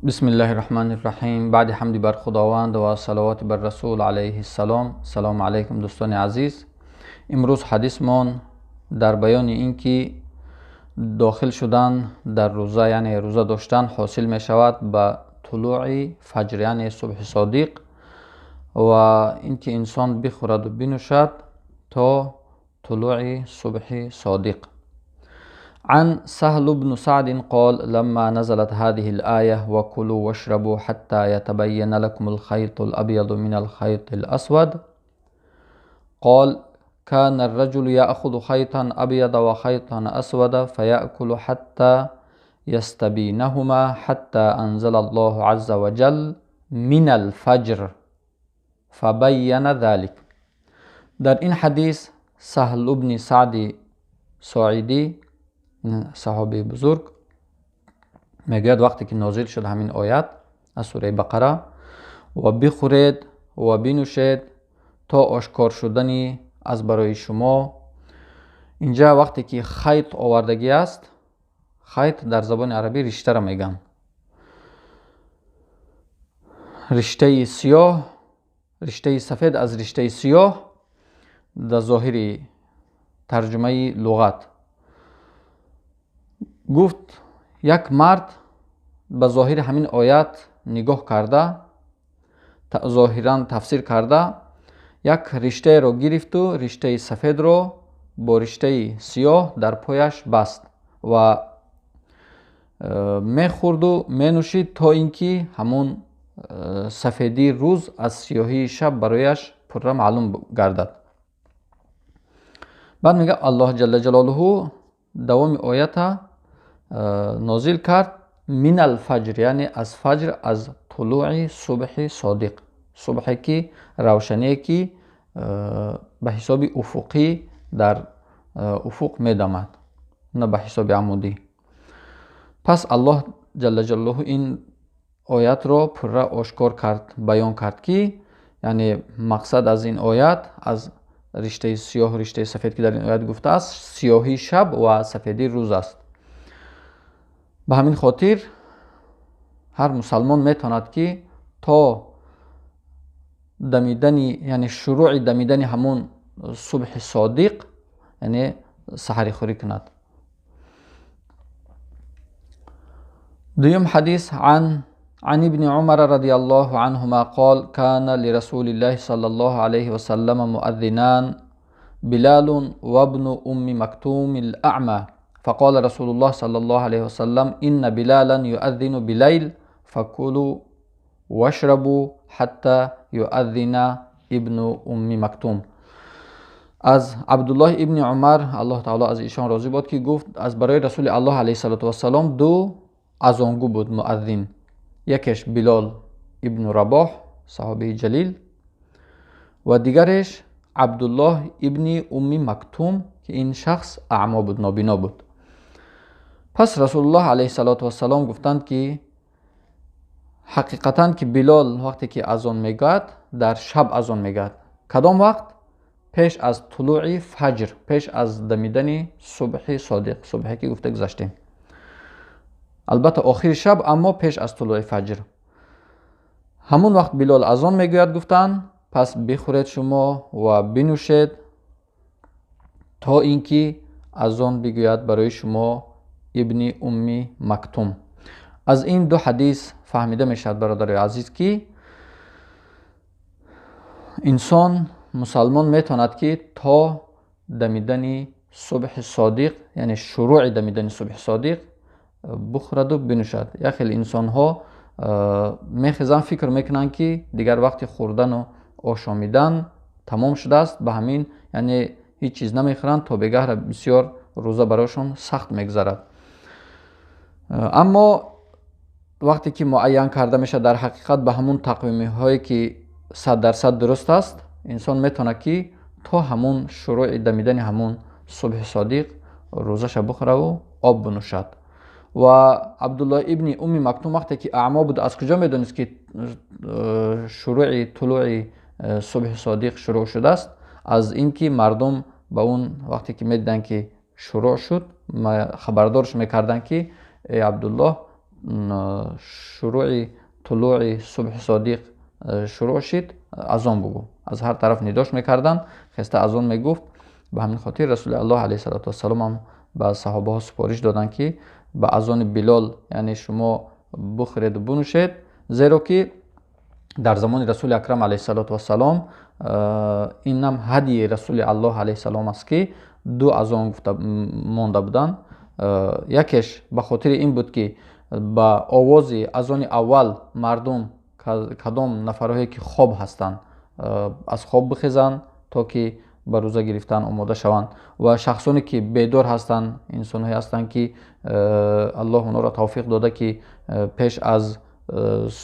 بسم الله الرحمن الرحیم. بعد حمد بر خداوند و صلوات بر رسول علیه السلام. سلام علیکم دوستان عزیز. امروز حدیثمان در بیان این که داخل شدن در روزه، یعنی روزه داشتن، حاصل می شود به طلوع فجر، یعنی صبح صادق، و اینکه انسان بخورد و بنوشد تا طلوع صبح صادق. عن سهل بن سعد قال: لما نزلت هذه الآية وكلوا واشربوا حتى يتبين لكم الخيط الأبيض من الخيط الأسود، قال: كان الرجل يأخذ خيطا أبيض وخيطا أسود فيأكل حتى يستبينهما حتى أنزل الله عز وجل من الفجر فبين ذلك. در این حدیث سهل بن سعد ساعدی، صحابی بزرگ، میگوید وقتی که نازل شد همین آیت از سوره بقره، و بخورید و بنوشید تا آشکار شدنی از برای شما. اینجا وقتی که خیط آوردگی است، خیط در زبان عربی رشته را میگن، رشته سیاه، رشته سفید از رشته سیاه در ظاهر ترجمه لغت. گفت یک مرد به ظاهر همین آیت نگاه کرده، ظاهرا تفسیر کرده، یک رشته را گرفت و رشته سفید را با رشته سیاه در پایش بست و میخورد و مینوشید تا اینکه همون سفیدی روز از سیاهی شب برایش پرره معلوم گردد. بعد میگه الله جل جلاله دوام آیت نازل کرد، من الفجر، یعنی از فجر، از طلوع صبح صادق، صبحی که روشنی که به حساب افقی در افق میدمد، نه به حساب عمودی. پس الله جل جلاله این آیت را پرره آشکار کرد، بیان کرد که یعنی مقصد از این آیت از رشته سیاه و رشته سفید که در این آیت گفته است، سیاهی شب و سفیدی روز است. به همین خاطر هر مسلمان میتواند که تا دمیدن، یعنی شروع دمیدن همون صبح صادق، یعنی سحری خوری کند. دویم حدیث عن ابن عمر رضی الله عنهما قال: كان لرسول الله صلى الله عليه وسلم مؤذنان، بلال وابن أم مكتوم الأعمى، فقال رسول الله صلى الله عليه وسلم: إن بلالا يؤذن بليل فكلوا واشربوا حتى يؤذن ابن أم مكتوم. از عبدالله ابن عمر، الله تعالی از ایشان راضی باد، که گفت از برای رسول الله علیه الصلاة والسلام دو اذانگو بود، مؤذن، یکش بلال ابن رباح صحابی جلیل و دیگرش عبدالله ابن ام مکتوم که این شخص اعما بود، نابینا بود. پس رسول الله علیه الصلاة والسلام گفتند که حقیقتا که بلال وقتی که اذان میگوید در شب اذان میگوید. کدام وقت؟ پیش از طلوع فجر، پیش از دمیدن صبح صادق، صبحی که گفته گذشتیم، البته آخر شب، اما پیش از طلوع فجر. همون وقت بلال اذان میگوید، گفتند پس بخورید شما و بنوشید تا اینکه اذان بگوید برای شما ابن ام مکتوم. از این دو حدیث فهمیده میشود برادر عزیز که انسان مسلمان میتواند که تا دمیدن صبح صادق، یعنی شروع دمیدن صبح صادق، بخورد و بنوشد. یک خیلی انسان ها میخیزن فکر میکنن که دیگر وقت خوردن و آشامیدن تمام شده است، به همین یعنی هیچ چیز نمیخورند تا بگه را بسیار روزه برایشان سخت میگذرد. اما وقتی که معین کرده میشه در حقیقت به همون تقویمی هایی که 100% درست است، انسان میتونه که تا همون شروع دمیدن همون صبح صادق روزش بخوره و آب بنوشد. و عبدالله ابن ام مکتوم وقتی که اعما بود از کجا میدونست که شروع طلوع صبح صادق شروع شده است؟ از اینکه مردم به اون وقتی که میدیدن که شروع شد، خبردارش میکردن که ای عبدالله шурӯи тулӯи субҳи содиқ шурӯъ шид, азон бугӯ. Аз ҳар тараф нидош мекарданд, хеста азон мегуфт. Ба ҳамин хотир Расули Аллоҳ алайҳиссалоту вассалом ҳам ба саҳобаҳо супориш доданд, ки ба азони Билол, яъне шумо бухӯреду бинӯшед, зеро ки дар замони Расули Акрам алайҳиссалоту вассалом инам ҳадии Расули Аллоҳ алайҳиссалом аст, ки ду азон гуфта монда буданд. Якеш ба хотири ин буд, ки ба овози азони аввал мардум, кадом нафарҳое ки хоб ҳастанд, аз хоб бихезанд, то ки ба рӯза гирифтан омода шаванд, ва шахсоне ки бедор ҳастанд, инсонҳое ҳастанд, ки Аллоҳ онҳоро тавфиқ дода, ки пеш аз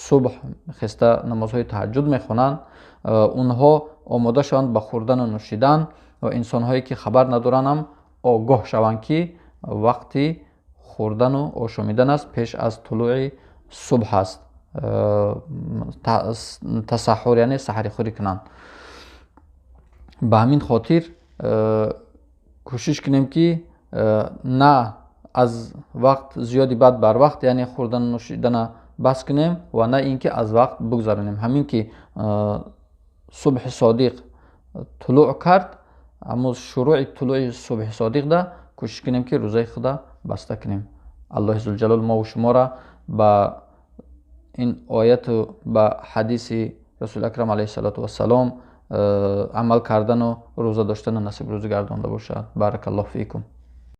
субҳ хеста намозҳои таҳаҷҷуд мехонанд, онҳо омода шаванд ба хӯрдану нӯшидан, ва инсонҳое ки хабар надоранд ҳам огоҳ шаванд, ки вақти хӯрдану ошомидан аст, пеш аз тулӯи субҳ аст, тасаҳҳур, яъне саҳарихӯрӣ кунанд. Ба ҳамин хотир кӯшиш кунем, ки на аз вақт зиёди баъд барвақт, яъне хӯрдану нӯшидана бас кунем, ва на ин ки аз вақт бигзаронем. Ҳамин ки субҳи содиқ тулӯъ кард, аммо шурӯи тулӯи субҳи содиқда кӯшиш кунем, ки рӯзаи худа баста кунем. Аллоҳи зулҷалол мову шуморо ба ин ояту ба ҳадиси Расули Акрам алайҳиссалоту вассалом амал кардану рӯза доштану насиб рӯзӣ гардонда бошад. Баракаллоҳу фикум.